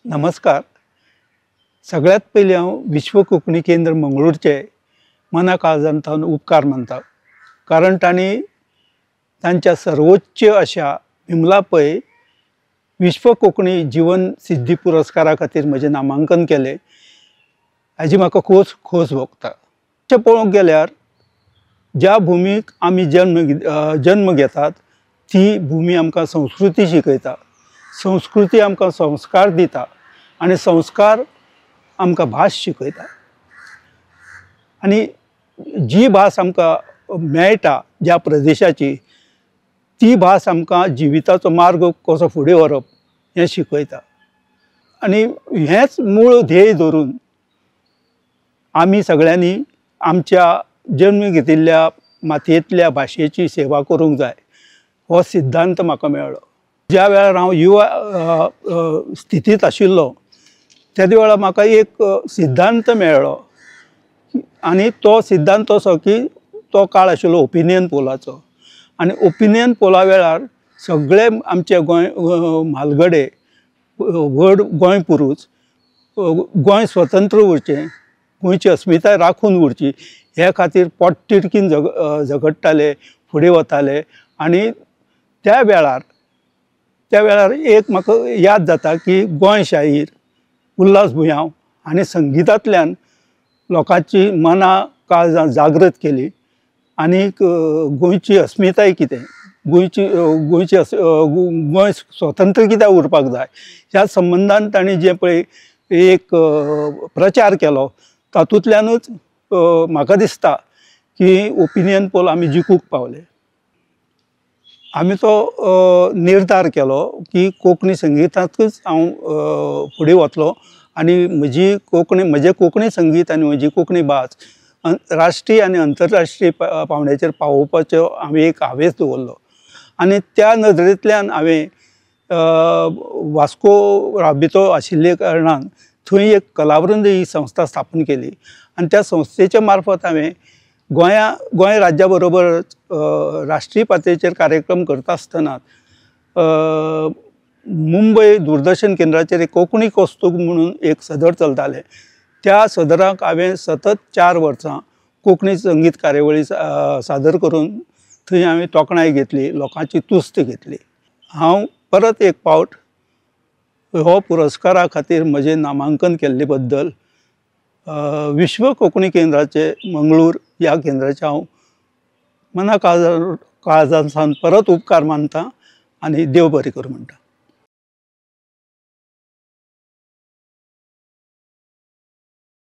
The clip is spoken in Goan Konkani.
नमस्कार. सगळ्यांत पयलीं हांव विश्व कोंकणी केंद्र मंगळूरचे मना काळजांतल्यान उपकार मानता, कारण तांणी तांच्या सर्वोच्च अशा विमला पै विश्व कोंकणी जिवन सिद्धी पुरस्कारा खातीर म्हजें नामांकन केलें, हाजी म्हाका खोस खोस भोगता. अशें पळोवंक गेल्यार ज्या भुमीक आमी जन्म घेतात ती भुमी आमकां संस्कृती शिकयता, संस्कृती आमकां संस्कार दिता आनी संस्कार आमकां भास शिकयता. आनी जी भास आमकां मेळटा ज्या प्रदेशाची ती भास आमकां जिविताचो मार्ग कसो फुडें व्हरप हें शिकयता. आनी हेंच मूळ ध्येय धरून आमी सगळ्यांनी आमच्या जन्म घेतिल्ल्या मातयेंतल्या भाशेची सेवा करूंक जाय हो सिद्धांत म्हाका मेळ्ळो. ज्या वेळार हांव युवा स्थितींत आशिल्लो तेदे वेळार म्हाका एक सिद्धांत मेळ्ळो आनी तो सिद्धांत असो की तो काळ आशिल्लो ओपिनियन पोलाचो. आनी ओपिनियन पोला वेळार सगळे आमचे गोंय म्हालगडे व्हड गोंय पुरूस गोंय स्वतंत्र उरचें, गोंयची अस्मिताय राखून उरची हे खातीर पोटतिडकीन झगडटाले, फुडें वताले. आनी त्या वेळार एक म्हाका याद जाता की गोंय शाहीर उल्हास बुयांव आनी संगितांतल्यान लोकांची मनां काळजां जागृत केली आनीक गोंयची अस्मिताय कितें, गोंयची गोंयची गोंय स्वतंत्र कित्याक उरपाक जाय ह्या संबंदान तांणी जें पळय एक प्रचार केलो तातूंतल्यानूच म्हाका दिसता की ओपिनियन पोल आमी जिखूंक पावले. आमी तो निर्धार केलो की कोंकणी संगितांतूच हांव फुडें वतलो आनी म्हजी कोंकणी, म्हजें कोंकणी संगीत आनी म्हजी कोंकणी भास राष्ट्रीय आनी अंतरराष्ट्रीय पावंड्याचेर पावोवपाचो हांवें एक हावेस दवरलो. आनी त्या नदरेंतल्यान हांवें वास्को राबितो आशिल्ले कारणान थंय एक कलावृंद ही संस्था स्थापन केली आनी त्या संस्थेच्या मार्फत हांवें गोंय राज्या बरोबरच राष्ट्रीय पातळेचेर कार्यक्रम करता आसतना मुंबय दूरदर्शन केंद्राचेर एक कोंकणी कौस्तूभ म्हणून एक सदर चलतालें. त्या सदराक हांवें सतत 4 वर्सां कोंकणी संगीत कार्यावळी सादर करून थंय हांवें तोखणाय घेतली, लोकांची तुस्त घेतली. हांव परत एक पावट हो पुरस्कारा खातीर म्हजें नामांकन केल्ले बद्दल विश्व कोंकणी केंद्राचे मंगळूर ह्या केंद्राचे हांव मना काळजांतल्यान परत उपकार मानता आनी देव बरें करूं म्हणटा.